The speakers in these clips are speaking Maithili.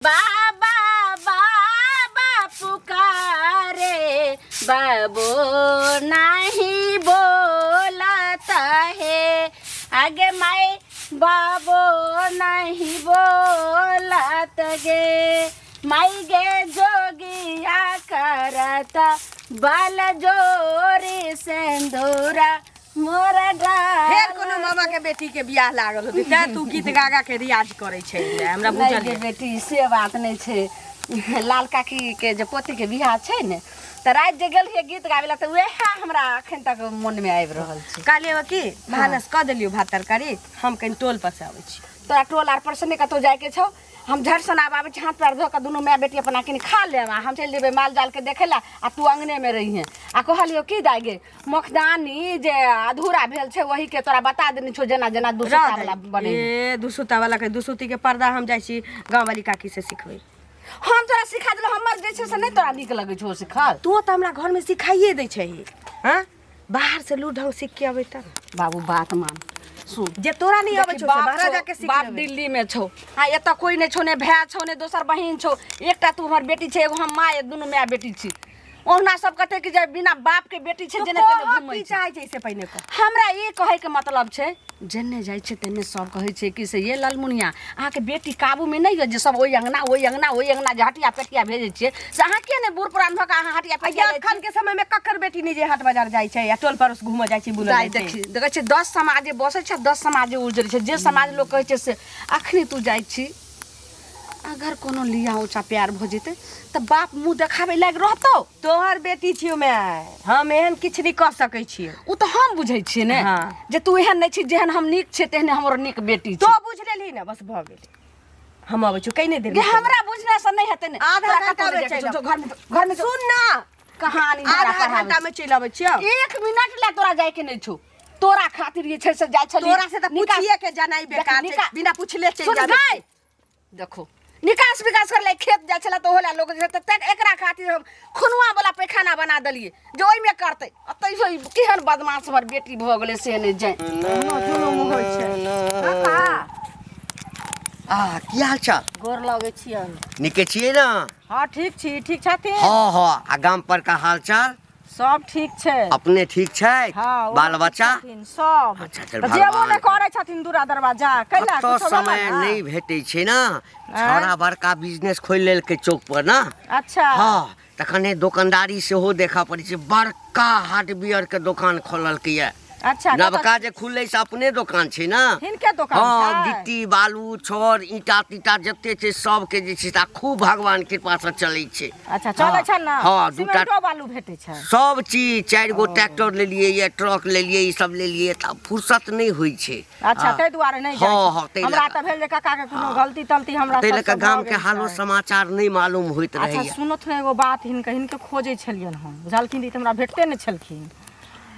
बाबा बाबा पुकारे बाबो नाही बोलत है आगे माई बाबो नाही बोलत गे माई गे जोगिया करत बाल जोरी सिंदूरा मोरा फेर कोनो मामा के बेटी के बियाह लागल होतै तैं तू गीत गा गा के रियाज करै छै हमरा नहि बुझल गे ये। बेटी से बात नहि छै लाल काकी के जे पोती के बियाह छै ने तऽ राति जे गेलियै गीत गाबै लए तऽ वएह हमरा अखन तक मोनमे आबि रहल छै काल्हि एगो की भानस कऽ देलियौ भात तरकारी हम कनि टोल पर से आबै छी तोरा टोल आर पर से नहि कतहु जाइके छौ हम झट सन आब आबै छी हाथ पैर धो कऽ दुनू माय बेटी अपना कनि खा लेब आ हम चलि जेबै माल जालके देखै लए आ तू अङ्गनेमे रहिहे आ कहलियौ की दाइ गे मखदानी जे अधूरा भेल छै वही के तोरा बता देने छौ जेना जेना दूसरा वाला बने ए दुसुता वाला के दुसुती के पर्दा हम जाइ छी गाँव वाली काकी से सिखबै हम तोरा सिखा देलहुँ हमर जे छै से नहि तोरा नीक लगै छौ सिखल तू तऽ हमरा घरमे सिखाइए दै छही हँ बाहर से लू ढंग सीख के अबै तब बाबू बात मान सुन जे तोरा नहीं अबै देखी, छौ से बाप बाहर छौ, जाके सीख बाप लेबै। दिल्ली में छौ आ एतऽ कोई नहीं छौ ने भाय छौ ने दोसर बहिन छौ एकटा तू हमर बेटी छै एगो हम माय दुनू माय बेटी छी ओहुना सब कहते कि जे बिना बाप के बेटी छै तो जेने तेने कहऽ घूमै की छै चाहै छै से पहिने कह हमरा ई कहैके मतलब छै जेने जाइ छै तेने सब कहै छै कि से ये ललमुनिया अहाँके बेटी काबूमे नहि यऽ जे सब ओहि अङ्गना ओहि अङ्गना ओहि अङ्गना जे हटिया पेटिया भेजै छियै से अहाँ किए नहि बूढ़ पुरान भऽ कऽ अहाँ हटिया पेटिया लै छी? अखन के समय में ककर बेटी नहीं जे हाट बाजार जाइ छै या टोल पड़ोस घूमऽ जाइ छै बुलऽ दाइ जाइ छै देखी देखै छियै 10 समाजे बसै छै 10 समाजे उजरै छै जे समाज लोक कहै छै से अखनी तू जाइ छी अगर कोनो लिया ऊँचा प्यार भऽ जेतै तऽ बाप मुँह देखाबै लायक रहतौ तोहर बेटी छियौ माय हम एहन किछु नहि कऽ सकै छियै ओ तऽ हम बुझै छियै ने हाँ। जे तू एहन नहि छी जेहन हम नीक छियै तेहने हमर नीक बेटी तो छै बुझ लेलही ने बस भऽ गेलै हम अबै छियौ कहीं नहि देर गे हमरा बुझने से नहि हेतै ने आधा तोरा घंटा कतौ मे नहि जाइके चलि छौ, जो घर में घर में जो। सुन ना कहानी हमरा आधा पढ़ाबै घंटा में चलि अबै छियौ एक मिनट ले तोरा जाइके नहि छौ तोरा खातिर जे छै से जाइ छलियै तोरा से तऽ पूछिए के जानाइ बेकार छै बिना पूछले चलि सुन जाबै गाय देखो निकास विकास कर ले खेत जाइ छलै तऽ ओहो लोक जे छै तऽ एकरा खातिर हम खुनुआ वाला पैखाना बना देलियै जे ओहिमे करतै आ तैयो ई केहन बदमाश हमर बेटी भऽ गेलै से नहि जानि एहनो जुलुम होइ छै काका आ की हाल चाल गोर लगै छियनि नीके छियै ने हँ ठीक छी ठीक छथिन हँ हँ आ गाम पर का हाल चाल सब ठीक छै अपने ठीक छै हँ ओहो बाल ठीक बच्चा छथिन, सब अच्छा, चल तऽ जेबो भगवान नहि करै छथिन दूरा दरवाजा कैला कतऽ कुछो भेलै समय ने? नहि भेटै छै ने छौड़ा बड़का बिजनेस खोलि लेलकै चौक पर ने अच्छा हँ तखने दोकानदारी सेहो देखऽ पड़ै छै बड़का हार्डवेयर के दोकान खोललकै यऽ अच्छा कतऽ- नवका जे खुललै से अपने दोकान छै ने हिनके दोकान हँ छै? गिट्टी बालू छड़ ईंटा तीटा जते छै सबके जे छै से खूब भगवान कृपा से चलै छै अच्छा चलै छै ने हँ दूटा सीमेंटो बालू भेटै छै सब चीज 4 गो ट्रैक्टर लेलियै ये ट्रक लेलियै ई सब लेलियै तऽ फुर्सत नहि होइ छै अच्छा हँ। ताहि दुआरे नहि जाइ हँ छै। हँ ताहि हमरा लऽ कऽ तऽ भेल जे काका के कोनो गलती तलती हमरा ताहि लऽ सबसँ कऽ गाम भऽ के गेल हालो छै। समाचार नहि मालूम होइत अच्छा रहैया सुनथु ने एगो बात हिनके हिनके खोजै छलियनि हम बुझलखिन तऽ ई तऽ हमरा भेटते नहि छलखिन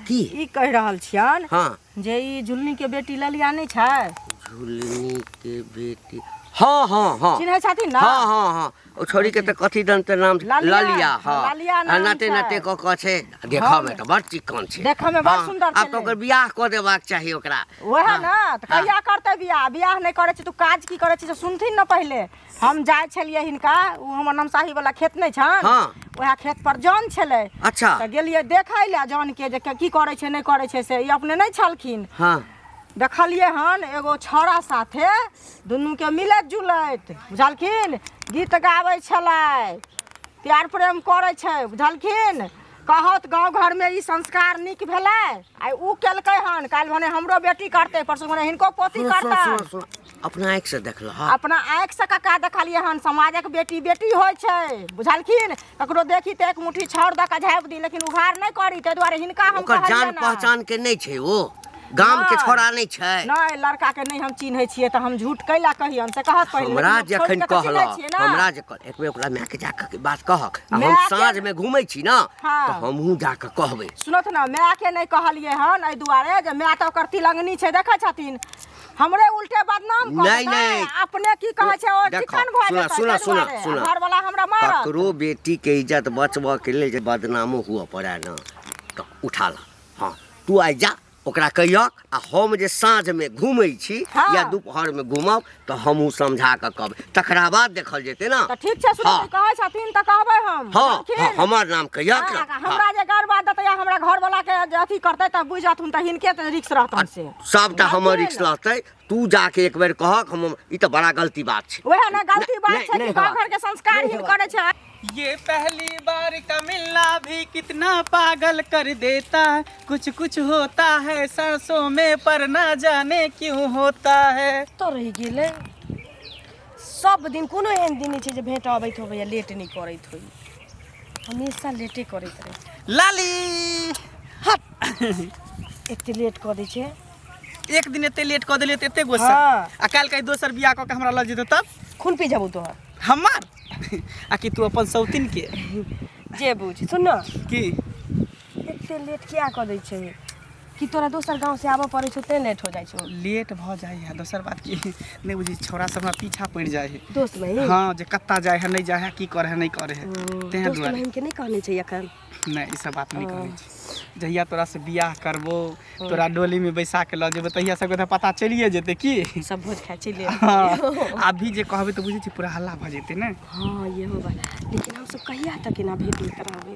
की ई कहि रहल छियनि हँ जे ई झुलनी के बेटी ललिया नहि छै झुलनी के बेटी हँ हँ हँ चिन्है छथिन ने हँ हँ हँ ओ छोड़ी के तऽ कथी दन तऽ नाम ललिया, ललिया हँ ललिया आ नाम नाते छै। नाते कऽ कऽ छै देखऽ मे तऽ बड़ चिक्कन छै देखऽ मे बड़ हँ, सुन्दर आब तऽ छलै। ओकर बियाह कऽ देबाक चाही ओकरा वएह हँ, ने तऽ कहिया करतै बियाह बियाह नहि करै छै तू काज की करै छै से सुनथिन ने पहिले हम जाइ छलियै हिनका ओ हमर नमसाही वाला खेत नहि छनि हँ। वएह खेत पर जन छलै अच्छा तऽ गेलियै देखै लए जनके जे की करै छै नहि करै छै से ई अपने नहि छलखिन हँ देखलियै हन एगो छौड़ा साथे दुनूके मिलैत जुलैत बुझलखिन गीत गाबै छलै प्यार प्रेम करै छै बुझलखिन कहत गाँव घरमे ई संस्कार नीक भेलै आइ उ केलकै हन काल्हि भने हमरो बेटी करतै परसू भने हिनको पोती सुनो सुनो करतै सुनो सुनो अपना आँखिसँ देखलह अपना आँखिसँ कका देखलियै हन समाजक बेटी बेटी होइ छै बुझलखिन ककरो देखी तऽ एक मुट्ठी छाउर दऽ कऽ झाँपि दी लेकिन उघार नहि करी ताहि दुआरे हिनका हम ओकर जान कहलियनि हन। पहचान के नहि छै ओ गाम के नहि। छोड़ा नहि छै नहि लड़का के नहि हम चिन्है छियै तऽ हम झूठ कैला कहियन से कहत पहिले हमरा लेकिन हम जखन छोड़ि कऽ तऽ चिन्है कहलक छियै ने। हमरा जे कहल एक बेर ओकरा माय के जाके बात कहक आ हम मायके- साँझ में घूमै छी ना हाँ। तऽ हमहूँ जाके कहबै सुनत ने मायके नहि कहलियै हन एहि दुआरे जे माय तऽ ओकर तिलंगनी छै देखै छथिन हमरे उल्टे बदनाम कऽ नहि, देतै, नहि। अपने की कहै छै ओ देखो, चिकन भऽ सुना जेतै सुना ताहि सुना दुआरे। सुना घरवला हमरा मारत ककरो बेटी के इज्जत बचबऽ के लेल जे बदनामो हुअ पड़ै ने तऽ उठा ला हाँ तू आइ जा ओकरा कहियक आ हम जे साँझमे घूमै छी हाँ। या दुपहरमे घूमब तऽ हमहूँ समझा कऽ कहबै तकरा बाद देखल जेतै ने तऽ ठीक छै सुनू हाँ। कहै छथिन तऽ कहबै हम हँ बुझलखिन? हँ हमर नाम कहियक हाँ, ने हाँ। हमरा जे गड़बड़ देतै आ हमरा घरवला के जे अथी करतै तऽ बुझि जाथुन तऽ हिनके तऽ रिक्स रहतन से सबटा हमर बुझलखिन? रिक्स रहतै तू जाके एक बेर कहक हम ई तऽ बड़ा गलती बात छै वएह ने गलती बात नहि- छै नहि कि गाँव हेबाक। घर के संस्कार ही करै छै ये पहली बार का मिलना भी कितना पागल कर देता है कुछ कुछ होता है सांसों में पर ना जाने क्यों होता है तो रहि गेलै सब दिन कोनो एहन दिन नहि छै जे भेंट अबैत होबै या लेट नहि करैत होइ हमेशा लेटे करैत रहै लाली एते लेट कऽ दै छै एक दिन एते लेट कऽ देलियै तऽ एते गुस्सा हाँ। आ काल्हि कहीं दोसर बियाह कऽ के हमरा लऽ जेतौ तब खून पी जाबू तोहर हमर आ कि तू अपन सौतिन के जे बुझ सुन न की एते लेट किया कऽ दै छै कि तोरा दोसर गाँव से आबऽ पड़ै छौ तें लेट हो जाइ छौ लेट भऽ जाइ है दोसर बात की नहि बुझी छौड़ा सब हमरा पीछा पड़ि जाइ है दोस्त बहिन हाँ जे कत्ता जाइ है नहि जाइ है की करे है नहि करे है तें दोस्त दुआरे बहिन के नहि कहने छै एखन नहि ई सब बात नहि कहने छै जहिया तोरा से बियाह करबो तोरा डोली में बैसा के लऽ जेबो तहिया सबके तऽ पता चलिए जेतै की सब भोज खाइ चलि हाँ अभी जे कहबै तऽ बुझै छी पूरा हल्ला भऽ जेतै ने हाँ इहो बात लेकिन हमसब कहिया तक एना भेट होइत रहबै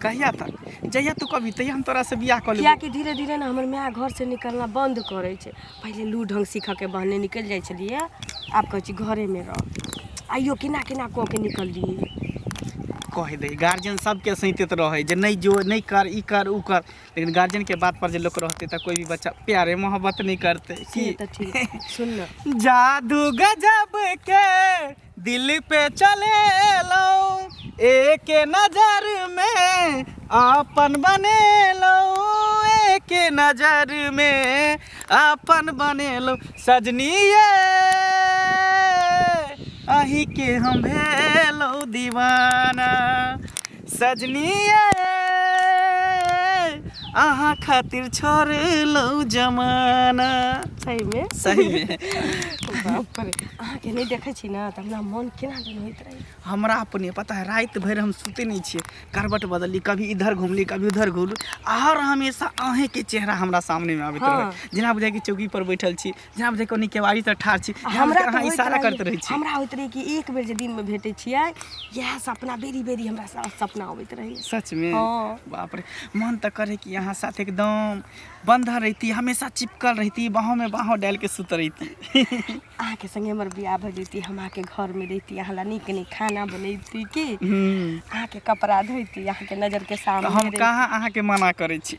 कहिया तक जहिया तू कभी तहिया हम तोरा से बियाह कऽ लेबो कियाकि धीरे धीरे ने हमर माय घर से निकलना बंद करै छै पहिले लू ढंग सीखऽके बहाने निकलि जाइ छलियै आब कहै छी घरेमे रह आइयो केना केना कऽ के निकललियै कहि दै गार्जियन सबके सैंतैत रहै जे नहि जो नहि कर ई कर ऊ कर लेकिन गार्जियन के बात पर जे लोक रहतै तऽ कोई भी बच्चा प्यारे मोहब्बत नहीं करतै से की तऽ ठीक सुन न जादू गजब के दिल पे चले लो एक नजर में अपन बने लो एक नजर में अपन बने लो सजनिए अही के हम भेलो दीवाना सजनिए अहाँ खातिर छोड़लहुँ जमाना सहीमे सहीमे बाप रे अहाँके नहि देखै छी ने तऽ हमरा मन केना दन होइत रहै हमरा अपने पता है राति भरि हम सुते नहि छियै करवट बदलली कभी इधर घुमली कभी उधर घुमली आर हमेशा अहेँके चेहरा हमरा सामनेमे आबैत हँ। रहै जेना बुझाइ कि चौकी पर बैठल छी जेना बुझाइ कोनो केवाड़ी तर ठाढ़ छी जेना हमरा बुझाइ तऽ अहाँ होइत इशारा रहैए- करैत रहै छी हमरा होइत रहै कि एक बेर जे दिनमे भेटै छियै इएह सपना बेरी बेरी हमरा सपना अबैत रहैए सच में हाँ। बाप रे मन तऽ करे कि यहाँ साथ एकदम बंधल रहती हमेशा चिपकल रहती बाहों में बाहों डाल के सुत रहती अहाँके संगे हमर बियाह भऽ जैती हम अहाँके घरमे रहिती अहाँ ला नीक नीक खाना बनैती की अहाँके कपड़ा धोती अहाँके नजरके तऽ सामने हम रहिती। कहाँ अहाँके मना करै छी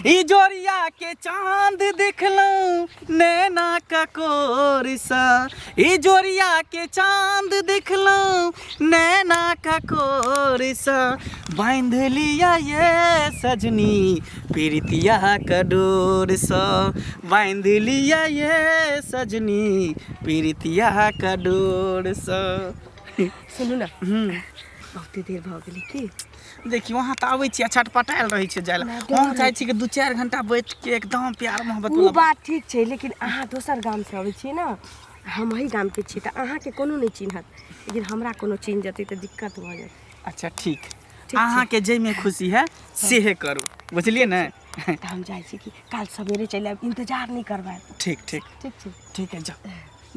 ई जोरिया के चांद देखलहुँ नैना ककोरसँ ई जोरिया के चांद देखलहुँ नैना ककोरसँ बान्हि लिअ ये सजनी प्रीतिया के डोरसँ बान्हि लिअ ये सजनी प्रीतिया के डोरसँ सुनू ने बहुते देर भऽ गेलै की देखियौ अहाँ तऽ आबै छियै छटपटायल रहै छियै जाय लए हम चाहै छी कि 2-4 घंटा बैठ के एकदम प्यार मोहब्बत ओ वाला बात ठीक छै लेकिन अहाँ दोसर गामसँ अबै छियै ने हम एहि गामके छी तऽ अहाँके कोनो नहि चिन्हत लेकिन हमरा कोनो चिन्ह जेतै तऽ दिक्कत भऽ जायत अच्छा ठीक छै। अहाँके जाहिमे खुशी है सेहे करू बुझलियै ने तऽ हम जाइ छी कि काल्हि सवेरे चलि आयब इंतजार नहि करबै ठीक ठीक ठीक छै ठीक है जाओ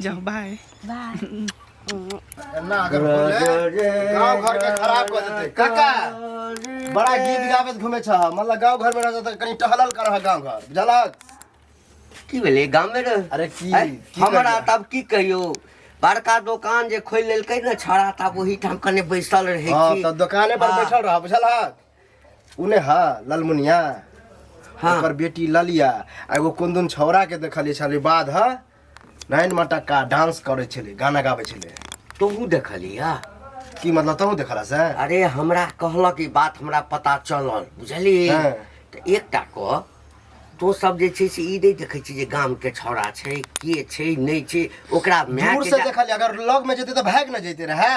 जाओ बाय बाय एना अगर बोले गांव घर के खराब कर देते काका बड़ा गीत गाबैत घूमे छ मतलब गांव घर में रह त कनी टहलल कर गांव घर बुझलक की भेलै गाममे रह अरे की आँय? की हमरा करियै? तब की कहियौ बड़का दोकान जे खोलि लेलकै ने छड़ा तब ओहिठाम कने बैसल रहै हाँ छी त दुकाने पर हाँ। बैठल रह बुझलक उने हा ललमुनिया हाँ। ओकर बेटी ललिया आ एगो कोन दुन छौड़ा के देखलियै छलै बाद ह नैन मटक्का डांस करै छलै गाना गाबै छलै तोहू देखलिया की मतलब तहूँ देखला से अरे हमरा कहलक ई बात हमरा पता चलल बुझली हाँ। तऽ एकटा कह तो सब जे छै से ई नहि देखै छी जे गामके छौड़ा छै के छै नहि छै ओकरा माय दूर के से देखलियै अगर लग में जेतै तऽ भागि ने जैते रहै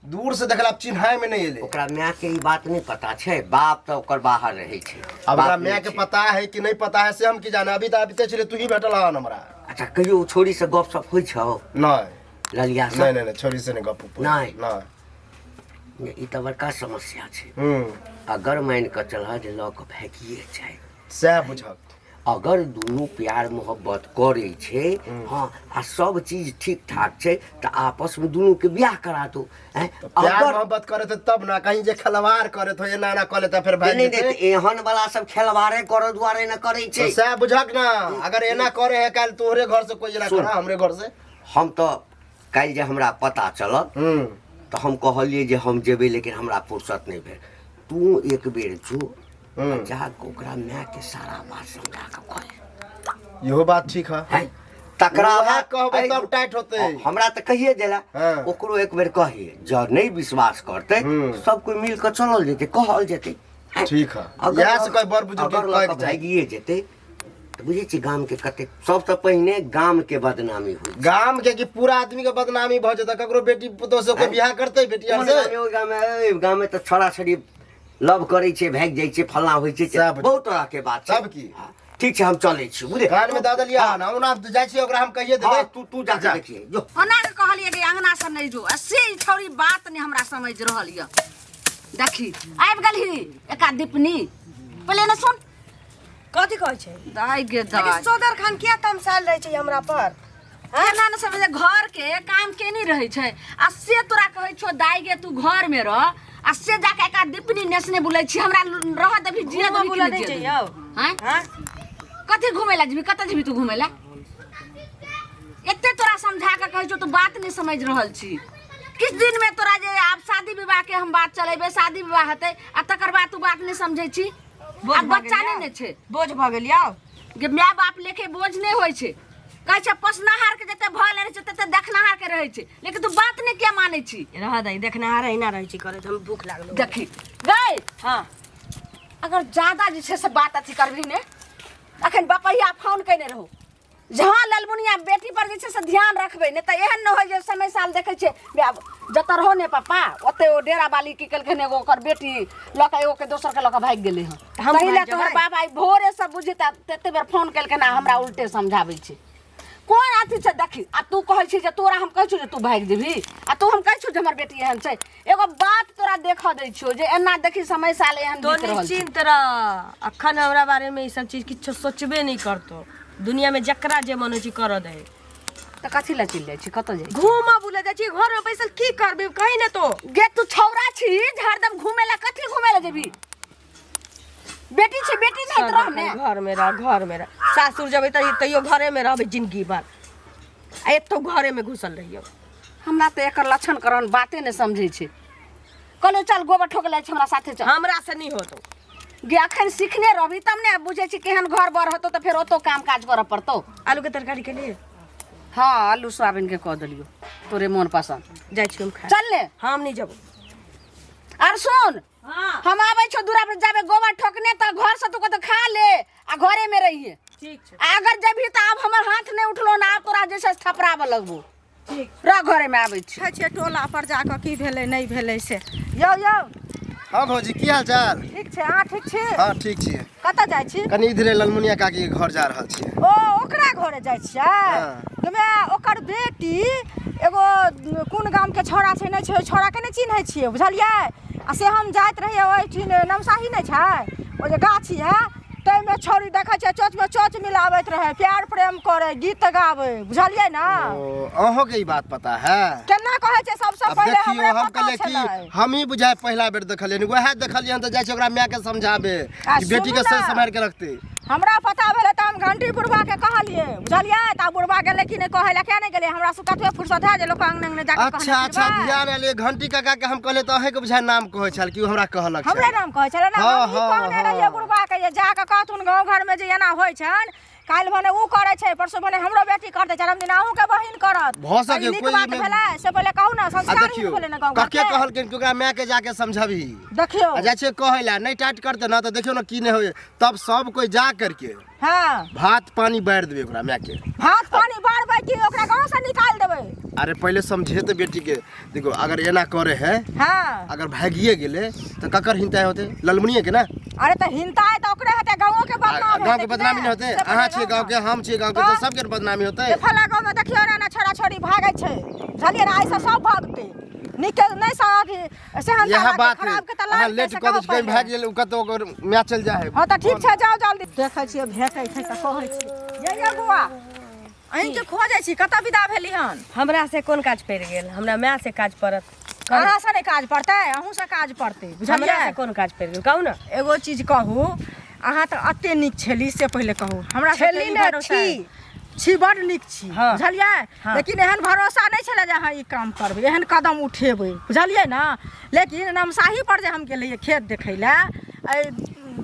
दूर से देखला आब चिन्हाय में नहीं एलै ओकरा माय के ई बात नहीं पता छै बाप तऽ ओकर बाहर रहै छै अब ओकरा बाप माय नहि के छै। पता है कि नहीं पता है से हम की जाने अभी तऽ अबिते छलै तू ही भेटल हन हमरा अच्छा कहियो ओ छोरी से गप सप होइ छौ नहीं ललिया से नहीं नहीं नहीं छोरी से नहीं गप उप नहीं। नहीं ई तऽ बड़का समस्या छै हम्म अगर मानि कऽ चलह जे लऽ कऽ भागिए जाय सएह बुझक अगर दुनू प्यार मोहब्बत करै छै, हँ, आ सब चीज ठीक ठाक छै तऽ आपसमे दुनूके बियाह करा दो। हैं? प्यार अगर मोहब्बत करे तो तब ना, कहीं जे खलवार करे तो एना एना कऽ लेता फेर भागि नहि नहि जेतै। तऽ एहन वाला सब खेलवारे करऽ दुआरे ने करै छै। तो सएह बुझक ना, अगर एना करे है काल्हि तोहरे घर से कोई एना सुन। करा हमरे घर से। हम तऽ काल्हि जे हमरा पता चलल तऽ हम कहलियै जे हम जेबै, लेकिन हमरा फुर्सत नहि भेल। तू एक बेर जो आ जा कऽ ओकरा मायके सारा बात समझा कऽ कहे। इहो बात ठीक है। हैं? तकरा उएह बाद कहबै ऐ- तब टाइट होतै। हमरा तऽ कहिए देला। हाँ। ओकरो एक बेर कहिए, जँ नहि विश्वास करतै सब कोइ मिल कऽ चलल जेतै, कहल जेतै। हैं? ठीक है। अगर इएह से कोइ बड़ बुजुर्ग के अगर लऽ कहैके कऽ चाही। भागिए जेतै तऽ बुझै छी गामके कतेक सबसँ पहिने गामके बदनामी होइ छै। गाम के कि पूरा आदमी के बदनामी भऽ जेतै, ककरो बेटी पुतोह से कोई बियाह करतै बेटी आर कोन से? गाममे, ओहि गाममे, ओहि गाममे तऽ छौड़ा छौड़ी लव करै छै, भागि जाइ छै, फल्लाँ होइ छै, सएह बुझ- बहुत तरहके बात छै। सब की? हँ, ठीक छै, हम चलै छी, बुझलियै? कान में दऽ देलियै हन, ओना जाइ छियै ओकरा हम कहिए देबै। हँ, तू तू जाके देखिए जो। ओना के कहलियै कि अंगना से नहि जो, आ से ई छौड़ी बात नहि हमरा समझ रहल यऽ। देखी आबि गेलही एका दीपनी, पहिले ने सुन। कथी कहै छै? दाइ गे लेकिन दाइ, सोदर खान किया तमसायल रहै छै हमरा पर? एना ने समझ, घर के काम केनी रहै छै, आ से तोरा कहै छौ दाइ गे तू घर में रह, आ से जाके एका दीपनी नेसने बुलै छी, हमरा रह देबही जिया घूमऽ देबही कि बुलऽ नहि नहि जिया देबही? जइयौ। आँय? हाँ? कथी घुमै ला जेबही? कतऽ जेबही तू घुमै ला? एते तोरा समझा के कहै छौ, तू बात नहि समझ रहल छी। किछु दिन में तोरा जे आब शादी विवाह के हम बात चलेबै, शादी विवाह हेतै आ तकर बाद तू बात नहि समझै छी। बोझ आब भऽ बच्चा गेल नहि यौ। ने छै। बोझ भऽ गेल यौ। गे माय बाप लेखे बोझ नहि होइ छै। कहै छै पोसनाहार के जते भय रहै छै तते देखनाहार के रहै छै, लेकिन तू बात नहि किया मानै छी? रह दही, देखनाहार अहिना रहै छी करैत, हम भूख लागल। देखी गै, हाँ, अगर ज्यादा जे छै से बात अथी करबही ने, अखन बपहिया फोन कयने रहू जहाँ ललमुनिया बेटी पर जे छै से ध्यान रखबै, नहि तऽ एहन नहि होइ जे समय साल देखै छियै बे आब जतऽ रहो ने पापा ओतऽ ओ डेरा बाली की केलकै एगो ओकर बेटी लऽ कऽ एगो के दोसर के लऽ कऽ भागि गेलै हँ। हम ताहि लए भागि तोहर जेबै? बाप आइ भोरे से बुझी तऽ तते बेर फोन केलकै ने, हमरा उल्टे समझाबै छै। कोन अथी छै देखी, आ तू कहै छी जे तोरा हम कहै छियौ जे तू भागि जेबही, आ तू हम कहै छियौ जे हमर बेटी एहन छै। एगो बात तोरा देखऽ दै छियौ जे एना देखी समय साल एहन तो बीत रहल छै। निश्चिंत रह, अखन हमरा बारे में ई सब चीज किछो सोचबे नहीं करतो। दुनिया में जकरा जे मन होइ छै करऽ दे। तऽ कथी लए चलि जाइ छी, कतऽ जाइ? घूमऽ बुलऽ जाइ छी, घर में बैसल की करबी कही ने तो? गे तू छौड़ा छी जे हरदम घूमे ला, कथी घूमे ला जेबी? बेटी छी, बेटी नहीं रह ने। घर में रह, घर में रह। सासुर जेबै तऽ तैयो घरे में रहबै जिंदगी भर, आ एतौ घरे में घुसल रहियौ। हमरा तऽ एकर लक्षण करण बाते नहि समझै छै। कहलियै चल गोबर ठोक लै छै, हमरा साथे चल। हमरा से नहीं होतो। गे अखन सिखने रहबी तब ने बुझै छी केहन घर बर होतो, तऽ फेर ओतो काम काज करऽ पड़तौ। आलू के तरकारी के लिए? हाँ, आलू सोयाबीन के कऽ देलियौ तोरे मोन पसंद। जाइ छी हम खाय। चल ने। हम नहीं जबो। आर सुन, हाँ। हम आबै छौ दूरा पर, जाबे गोबर ठोकने तऽ घर से तू कतौ खा ले आ घरे में रहिए। ठीक छै। आ अगर जेबही तऽ आब हमर हाथ नहि उठलो ने, आब तोरा जे छै से थपराबऽ लगबो। ठीक। रह, घरे में आबै छी। देखै छियै टोला पर जाकऽ की भेलै नहि भेलै से। यौ यौ। हाँ भौजी, की हाल चाल? ठीक छै, अहाँ ठीक छी? हाँ ठीक छियै। कतऽ जाइ छी? कनी इधरे ललमुनिया काकी के घर जा रहल छियै। ओ ओकरा घरे जाइ छियै? हाँ। गमे ओकर बेटी एगो कोन गामके छौड़ा छै नहि छै, ओहि छौड़ाके नहि चिन्है छियै, बुझलियै? आ से हम जाइत रहियै ओहिठिन, नमसाही नहि छै ओ जे गाछी है ताहिमे, छौड़ी देखै छियै चोचमे चोच मिलाबैत रहै, प्यार प्रेम करै, गीत गाबै, बुझलियै ने? ओ अहों के ई बात पता है? केना कहै छै, सबसँ अब पहिले देखियौ, हमरे हम पता कहलियै कि छलै। हम ही बुझाय पहिला बेर देखलियै, वएह देखलियै हन तऽ जाइ छी ओकरा माय के समझाबे आ कि बेटी सुनू के से ने। सम्हारि के रखते। हमरा पता भेलै तऽ हम घंटी बुढ़बा के कहलियै, बुझलियै? तऽ बुढ़बा गेलै कि नहि कहै लए, किया नहि गेलै? हमरा सब कतबे फुर्सत है जे लोक अंगने अंगने जाके कहने अच्छा अच्छा, फिरबै? ध्यान एलै, घंटी काका के हम कहलियै तऽ अहें के बुझाय नाम कहै छल कि ओ हमरा कहलक हमरे छल। नाम कहै छलै ने? हाँ, हम ई हाँ, कहने रहियै हाँ। बुढ़बा के जे जाके कहथुन गाँव घरमे जे एना होइ छनि, काल्हि भने ऊ करै छै, परसू भने हमरो बेटी करतै, चारिम दिन अहूँके बहिन करत। भऽ तऽ ई सकै नीक कोई बात मे- भेलै से पहिले कहू ने? आ संस्कारहीन देखियौ भेलै ने गाँव घर कके के। कहलखिन कि ओकरा माय के जाके समझबही। देखियौ, आ जाइ छियै कहै लए, नहि टाइट करतै ने तऽ देखियौ ने की नहि होइए, तब सब कोइ जा करके हाँ भात पानी बारि देबै ओकरा माय के। भात पानी बारबै कि ओकरा गाँव से निकालि देबै? अरे पहिले समझे तऽ बेटी के, देखो अगर एना करे है, हाँ, अगर भागिए गेलै तऽ ककर हिंता होतै? ललमुनिये के ना? अरे तऽ हिंता है तऽ ओकरे हेतै, गाँवो के बदनाम गाँव के हेतै कि बदनामी नहि होतै? से पहिले अहाँ छियै गाँव गाँव के, हम छियै गाँव के, तऽ सबके ने बदनामी होतै। जे फला गाँव में देखियौ ने एना छोड़ा छोड़ी भागै छै, बुझलियै ने? आइसँ सब भागतै। नीक के नहि अथी सेहनता इएह लागतै, बात है खराब के तऽ अहाँ लागतै लेट से कऽ दै कहू छी कहीं पहिले। भागि गेल ओ कतौ ओकर माय चलि जाइ है हँ तऽ ठीक छै जाउ जल्दी देखै छियै भेटै छै तऽ कहै छियै ये ये बौआ अहीँके खोजै छी कतऽ विदा भेली हन हमरा से कोन काज पड़ि गेल हमरा माय से काज पड़त अहाँ से नहि काज पड़तै अहूँ से काज पड़तै हमरा बुझलियै से कोन काज पड़ि गेल कहू ने एगो चीज कहू अहाँ तऽ एते नीक छली से पहिले कहू हमरा सबके छली ई ने, भरोसा छी। छी बड नीक छी हँ। बुझलियै हँ। लेकिन एहन भरोसा नहि छलै जे अहाँ ई काम करबै एहन कदम उठेबै बुझलियै ने लेकिन नमसाही पर जे हम गेलियै खेत देखै लए एहि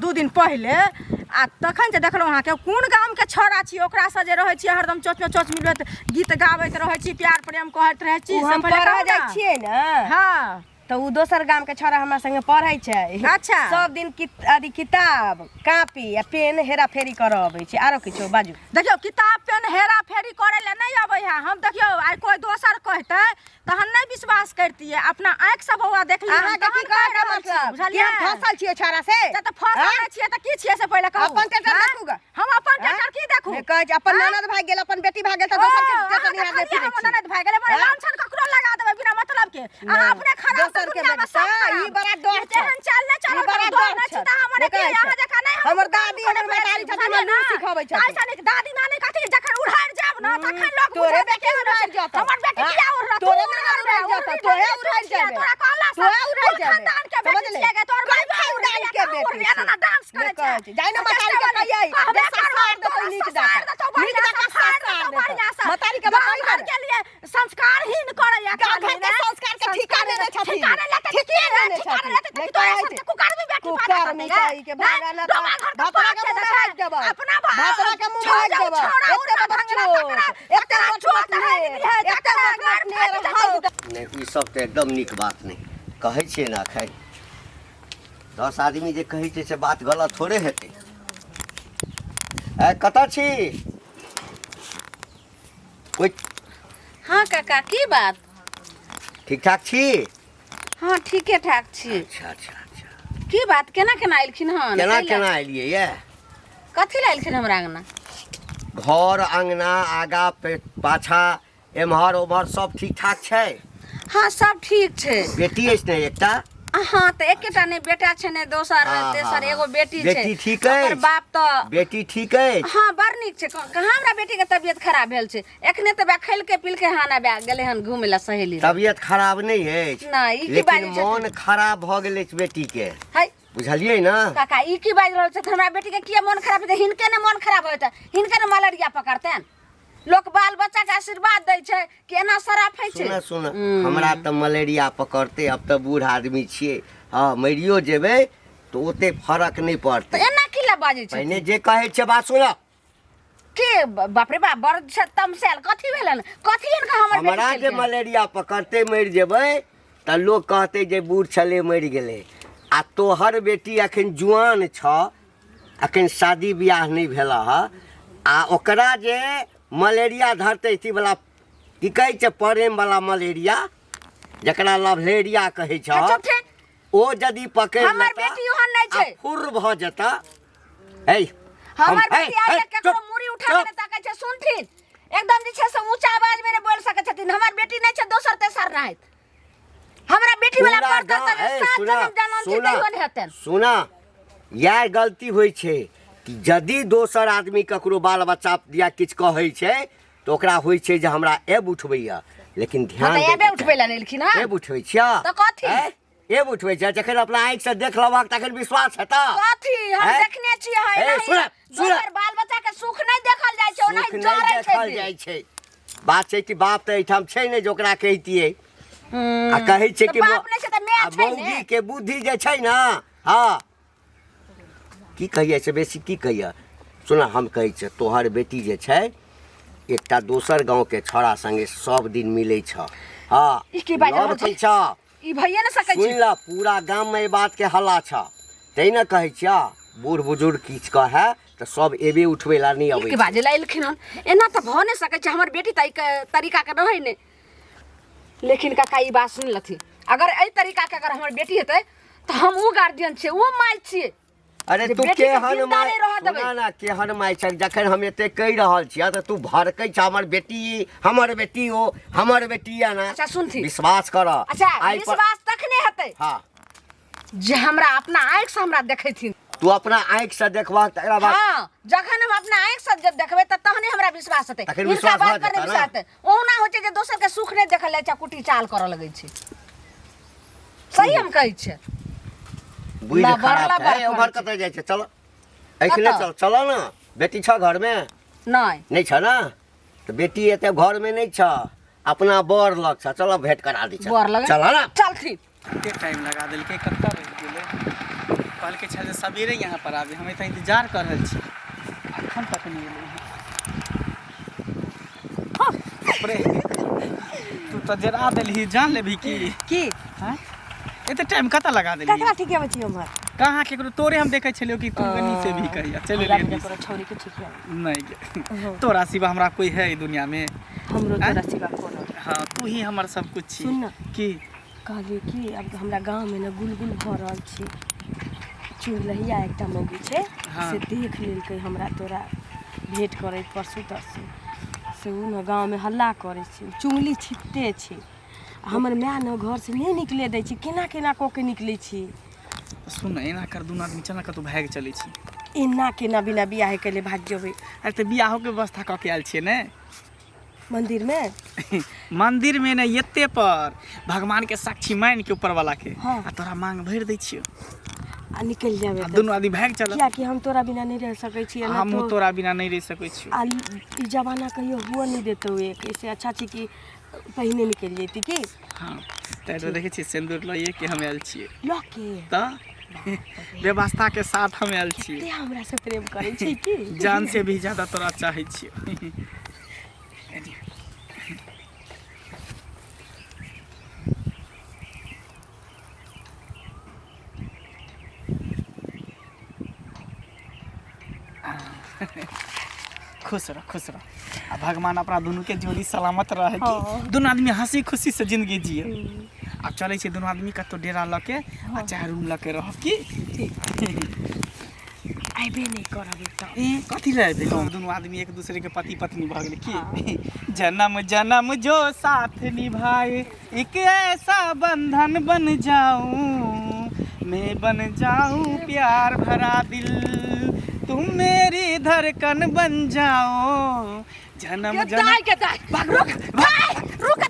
2 दिन पहिले आ तखन जे देखलहुँ अहाँके कोन गामके छौड़ा छी ओकरासँ जे रहै छी हरदम चोचमे चोच मिलबैत गीत गाबैत रहै छी प्यार प्रेम कहैत रहै छी ओ से हम पहिले पढ़ऽ कहू जाइ ने। छियै ने हँ तऽ ओ दोसर गामके छौड़ा हमरा संगे पढ़ै छै अच्छा। सब दिन अथी किताब कापी आ पेन हेरा फेरी करऽ अबै छै आरो किछो बाजू देखियौ किताब पेन हेरा फेरी करै लए नहि अबै है हम देखियौ आइ कोइ दोसर कहतै तहन नहि विश्वास करतियै अपना आँखिसँ बौआ देखलियै हम, अहाँके की तहन कहि कहऽ के रहल छी, मतलब कि बुझलियै हम फँसल छियै छौड़ा से तऽ तऽ फँसल आँय? नहि छियै तऽ की छियै से पहिले कहू अपन टेटर आँय? देखू ग। हम अपन टेटर की देखू नहि कहै छै अपन आँय? ननद भागि गेल अपन बेटी भागि गेल तऽ ओ, दोसर के अहाँ टेटर तऽ निहारने खाली फिरै हमर छी ननद भागि गेलै मने आँय? लांछन ककरो लगा देबै बिना मतलब के अहाँ नहि, अपने खराब तऽ दोसर के दुनिया में बेटी सब तऽ खराब ई बड़ा डर छै। एहन चाल नहि ई चलत बड़ा डर डर नहि छी छै। तऽ हमर नहि की कहै अहाँ छै। जकाँ नहि हम हमर काम दादी, करबै हमर महतारी छी, छथिन, बुझलियै हमर लूरि ने? सिखबै छथिन। ऐसा नहि दादी नानी कथी जखन उड़ारि जायब ने तखन लोक तोरे बुझत बेटी केहन उड़ारि छै। जेतौ। हमर बेटी हाँ? किया उड़त तोरे ननद उड़ारि जेतौ, तोहे उड़ारि जेबै। तोरा कहला से तोहे उड़ारि कोन जेबै। खानदान के बेटी समझले? छियै गे तोर कोन बाप खानदान के बेटी उड़िया ना डांस नहि करै कहै छै छै। जाइ ने महतारी के कहियै, कहबे जे करबै, ससार देतौ तोरा नीक ससार जकाँ। देतौ नीक बढ़िआँ जकाँ ससार ससार देतौ देतौ। बढ़िआँ से। महतारी के गाम बताही घर ने। के लिए संस्कारहीन करैया गाँव खाली घर के ने। संस्कार के ठीका लेने छथिन। ठीका नहि लेतै ठीके ठीके लेने ठीका छथिन। नहि लेतै नहि तऽ तोरा कहै सबके छै। कुकर्मी बेटी पैदा कुकर्मी करतै कही के भागा ना डोमा घर के भतरा पाप के छै मुँह देखै। हाथ देबौ। अपना भतरा के मुँह हाथ देबौ। छौड़ा एते उड़ना बड़ भंगना चोट, तकरा एते तकरा मोट चोट मोट है नेर, है एते तकरा मोट मार मोट नेर, फाटि हाथ जेतौ। नहि ई सब तऽ एकदम नीक बात नहि कहै छियै ने एखन 10 आदमी जे कहै छै से बात गलत थोड़े हेतै ए कतऽ छी कोइ हाँ काका की बात ठीक ठाक छी हाँ ठीके ठाक छी अच्छा अच्छा अच्छा की बात केना केना एलखिन हन केना कै लए? केना एलियै ये कथी लए एलखिन हमरा अंगना घर अंगना आगा पाछा एम्हर ओम्हर सब ठीक ठाक छै हाँ सब ठीक छै बेटी अछि ने एकटा हाँ तऽ एकेटा नहि बेटा छै ने दोसर हाँ, तेसर हाँ, एगो बेटी छै बेटी ठीक ओकर अछि? बाप तऽ बेटी ठीक अछि हाँ बड़ नीक छै कहाँ हमरा बेटी के तबियत खराब भेल छै एखने तऽ बे खेलके पीलके हाना बे गेलै हन घूमे ला सहेली लग। तबियत खराब नहि अछि नहि, ई की लेकिन बाजै छथिन? मोन खराब भऽ गेल अछि बेटी के है बुझलियै ने काका ई की बाजि रहल छथि हमरा बेटी के किया मोन खराब हेतै हिनके ने मोन खराब होयतै हिनके ने मलेरिया पकड़तनि लोक बाल बच्चा के आशीर्वाद दै छै कि एना शराफै छै सुन सुन हमरा तऽ मलेरिया पकड़तै अब तऽ बूढ़ आदमी छियै हँ मरियो जेबै तऽ ओते फरक नहि तऽ पड़तै एना की लए बाजै छै पहिने जे कहै छै बात सुन के बाप रे बाप बड़ छै तमसायल कथी भेलन कथी हिनका हमर बेटी हमरा जे केलकनि? मलेरिया पकड़तै मरि जेबै तऽ लोक कहतै जे बूढ़ छलै मरि गेलै आ तोहर बेटी अखन जुआन छऽ अखन शादी बियाह नहि भेल हँ आ ओकरा जे मलेरिया धरतै अथीवला की कहै छै प्रेमवला मलेरिया जकरा लवलेरिया कहै छह अच्छा, ठीक। ओ यदि पकड़ि हमर लेता बेटी ओहन नहि छै। आ फुर्र भऽ जेता हे हमर बेटी आइ तक केकरो मूड़ी उठा के नहि ताकै छै सुनथिन एकदम जे छै से ऊँचा आवाज मे नहि बोल सकै छथिन हमर बेटी नहि छै दोसर तेसर नाहित हमरा बेटी वाला पूरा पर गाँव- तऽ ए, सात सुना, जन्म जनम छै सुना, तैयो नहि हेतनि सुना इएह गलती होइ छै कि यदि दोसर आदमी ककरो बाल बच्चा या किछु कहै छै तऽ ओकरा होइ छै जे हमरा एब उठबैया लेकिन हँ ध्यान तऽ दैके एबे उठबै लए चाही। नहि एलखिन हँ एब उठबै छियै तऽ कथी? ऐं? एब उठबै छियै जखन अपना आँखिसँ देख लेबहक तखन विश्वास हेतऽ कथी हम ऐं? देखने छियै हँ ए, एनाही सुनऽ, सुनऽ। दोसर बाल बच्चा के सुख नहि देखल जाइ छै सुख ओनाही नहि जरै छै देखल देह। जाइ छै बात छै कि बाप तऽ एहिठाम छै नहि जे ओकरा कहितियै आ कहै छै तऽ कि बाप नहि छै तऽ माय आ छै ने। मौगी के बुद्धि जे छै ने हँ की कहियै से बेसी की कहियै सुन हम कहै छियै तोहर बेटी जे छै एकटा दोसर गाँवके छौड़ा सङ्गे सब दिन मिलै छ हँ ई की बाजि रहल लव छी? छै छ ई भइए ने सकै सुनि छै ल पूरा गाममे एहि बातके हल्ला छ तै ने कहै छियह बूढ़ बुजुर्ग किछु कहै तऽ सब एबे उठबै लए नहि ई अबै की छै बाजै लए एलखिन हन एना तऽ भऽ नहि सकै छै हमर बेटी तऽ एहि तरीकाके रहै नहि लेकिन काका ई बात सुनि लथिन अगर एहि तरीकाके अगर हमर बेटी हेतै तऽ हम ओ गार्जियन छियै ओ माय छियै अरे जे तू बेटी के केहन जिंदा माय नहि रहऽ देबै। सुना ना केहन माय छ जखन हम एते कहि रहल छियै तऽ तू भड़कै छ हमर बेटी ई, हमर बेटी ओ हमर बेटी या ना अच्छा, सुनथिन। विश्वास कर अच्छा आइ पर विश्वास तखने हेतै हाँ जे हमरा अपना आँखि से हमरा देखैथिन तू अपना आँखि से देखबह तकरा बाद हाँ जखन हम अपना आँखि से जब देखबै तऽ तहने हमरा विश्वास हेतै तखन हिनका विश्वास बात भऽ पर नहि जेतै ना? विश्वास हेतै ओहुना होइ छै जे दोसर के सुख नहि देखल जाइ छै आ कुटी चाल करऽ लगै छै सही हम कहै छियै बुझि लबर खराब लबर छै ए, उम्हर करै छै। कतऽ जाइ छै चल एखने कतऽ? चल चल ना बेटी छ घरमे नहि नहि छ ना तऽ बेटी एते घरमे नहि छ अपना बर लग छ चल भेंट करा दै छ बर लग चल ना चलथिन कते टाइम लगा देलकै कतऽ रहि गेलै कहलकै छल जे सवेरे यहाँ पर आबे हम एतऽ इंतजार कऽ रहल छी अखन तक नहि एलै हँ। बाप रे तू तऽ जरा देलही जान लेबही की की आँय? एते टाइम कतऽ लगा देलही ककरा ठीक आबै छी उम्हर कहाँ केकरो तोरे हम देखै छलियौ कि तू कनी से भी कहिया चलि हमरा एलियै बिना तोरा छौरी के ठीक है नहि गे तोरा सिवा हमरा कोई है ई दुनिया में हमरो आँय? तोरा सिवा कोनो हाँ तू ही हमर सब कुछ छी सुन ना। की कहलियै कि आब हमरा गाँवमे ने गुलगुल भऽ रहल छै चुड़लहिया एकटा मौगी छै हाँ। से देख लेलकै हमरा तोरा भेँट करैत परसू तरसू से ओ ने गाँवमे हल्ला करै छै चुगली छिपते छै आ हमर माय ने घरसँ नहि निकले दै छै केना केना कऽ के निकलै छी सुन ने एना कर दुनू आदमी चल ना कतहु भागि चलै छी एना केना बिना बियाहे केले भागि जेबै अरे तऽ बियाहोके व्यवस्था कऽ के आयल छियै ने मंदिर में मंदिर में ने एते पर भगवान के साक्षी मान के ऊपर वाला के हाँ। आ तोरा मांग भरि दै छियो आ निकलि जाबे आ दुनू आदमी भागि चल कियाकि हम तोरा बिना नहि रह सकै छी हमहूँ तोरा बिना नहि रहि सकै छियो आ ई जमाना कहियो हुअ नहि देतौ एक ऐसे अच्छा छै कि पहिने निकलि जैती की हाँ तैं तो देखै छियै सिन्दूर लइए के हम आयल छियै लऽ के तऽ व्यवस्था के साथ हम आयल छियै ते हमरा से प्रेम करै छै की जान से भी ज्यादा तोरा चाहै छियो खुश रह खुश रह आ भगवान अपना दुनू के जोड़ी सलामत रहे कि दुनू आदमी हंसी खुशी से जिंदगी जिए आब चलै छै दुनू आदमी कतौ डेरा लऽ के आ चाहे रूम लऽ के रहब की अयबे नहि करब तऽ ए कथी लए एबै हम दुनू आदमी एक दूसरे के पति पत्नी भऽ गेलै की जन्म जन्म जो साथ निभाए एक ऐसा बंधन बन जाऊं मैं बन जाऊं प्यार भरा दिल तुम मेरी धड़कन बन जाओ जन्म के जन्म दाइ के दाइ रुक भाइ रुक